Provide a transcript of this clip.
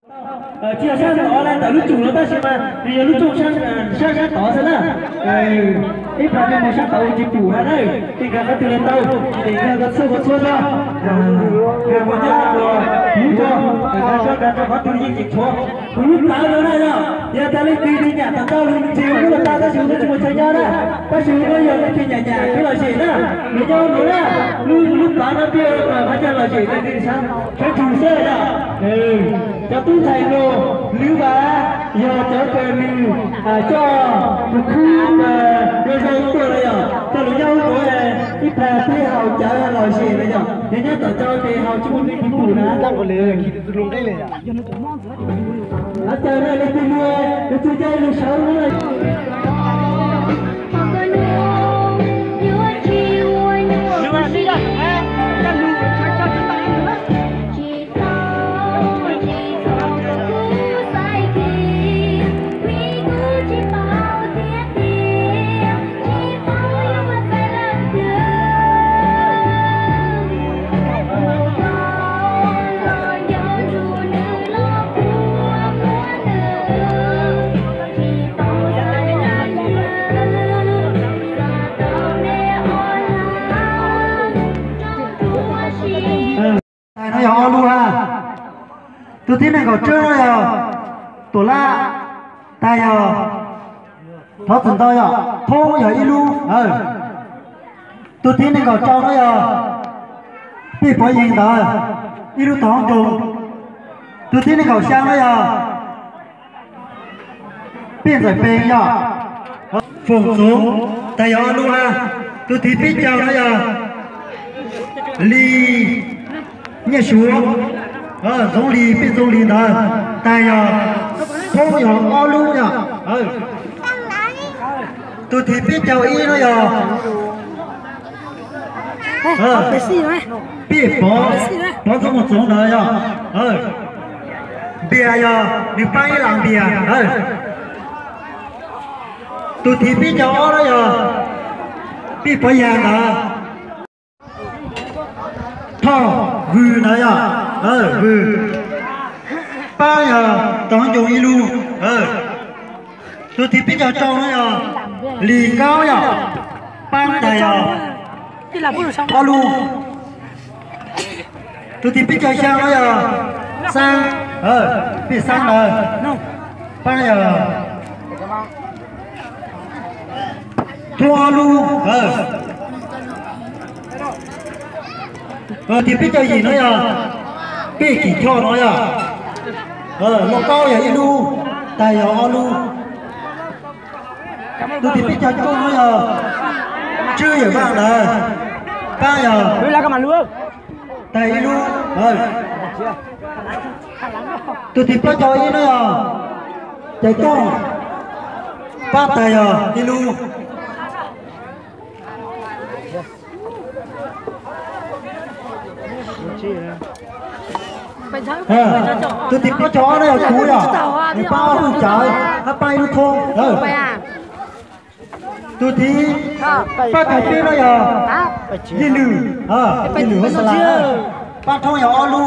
Tsis yog sab tod na, ntawm lub tsum no tab sis mas nws yog lub tsum sab sab tod xwb na. Ib plag peb mus sab tod ua tsis pum na, peb nkag qhov twg los tau, ces nkag koj txhua koj txhua tso, nkag mus nyob ua lub tso, nkag tso nkag tso qhov twg yeej tsis tshuav. Kuv lub plawv no na yog, yog tas leej twg nws nyam tau ntau lus nws tsis yog lub los tau tab sis lub tsis muaj chaw nyob na, tab sis lub yog lub tsis nyam nyam twb lom zem na, nws nyob nws na, lub lub plawv no peb qhov chaw lom zem na, sab sab tsum xwb yog. Cov tub ntxhais no, lwm vas yog cov uas nws coj tus khwb zoo zoo tuaj los yog coj lus nyob hauv nuav, ib plag peb haus cawv lom zem los yog yog nyob tom cawv ces haus tsis muaj nqi pum na. Hav cawv na, leej twg nws txug cai lus sawv no. Tais no yog ob lub ha. Tus thib nees nkaum tsib no yog Tuam Laj, tais yog Thov Txim Ntau yog thoob yog ib lub. Tus thib nees nkaum rau no yog Pij Pov Yees ntawd, ib lub tog hoob ncoog. Tus thib nees nkaum xya no yog Pij Ntxawm Pes yog Foom Txoov, tais yog ob lub ha. Tus thib peb caug no yog Lis Nyiaj Suav, Ntxoov Lis, Pij Ntxoov Lis ntawd, tais yog thoob yog ob lub yog. Tus thib peb caug ib no yog Pij Pov, Pov Ntxoov Mus Txoov ntawd yog. Npias yog nws paab ib lam npias. Tus thib peb caug ob no yog Pij Pov Yag ntawd. Thoj Vws ntawd yog Vws, paab yog tog hoob ncoog ib lub. Tus thib peb caug rau no yog Lis Kaub yog, paab tais yog ob lub. Tus thib peb caug xya no yog Xaab, Pij Xaab ntawd, paab yog thoob ob lub. Tus thib peb caug yim no yog Pij Kim Choj no yog, Lauj Kaub yog ib lub, tais yog ob lub. Tus thib peb caug cuaj no yog Tswb Yawm Vaj ntawd, paab yog tais ib lub. Tus thib plaub caug ib no yog Caiv Tooj, paab tais yog ib lub. Tus thib plaub caug ob no yog kuv yog, nws paab ob lub cawv hab paab ib lub thoob. Tus thib plaub caug peb no yog Yij Lwm, Yij Lwm Huab Xas Las, paab thoob yog ob lub.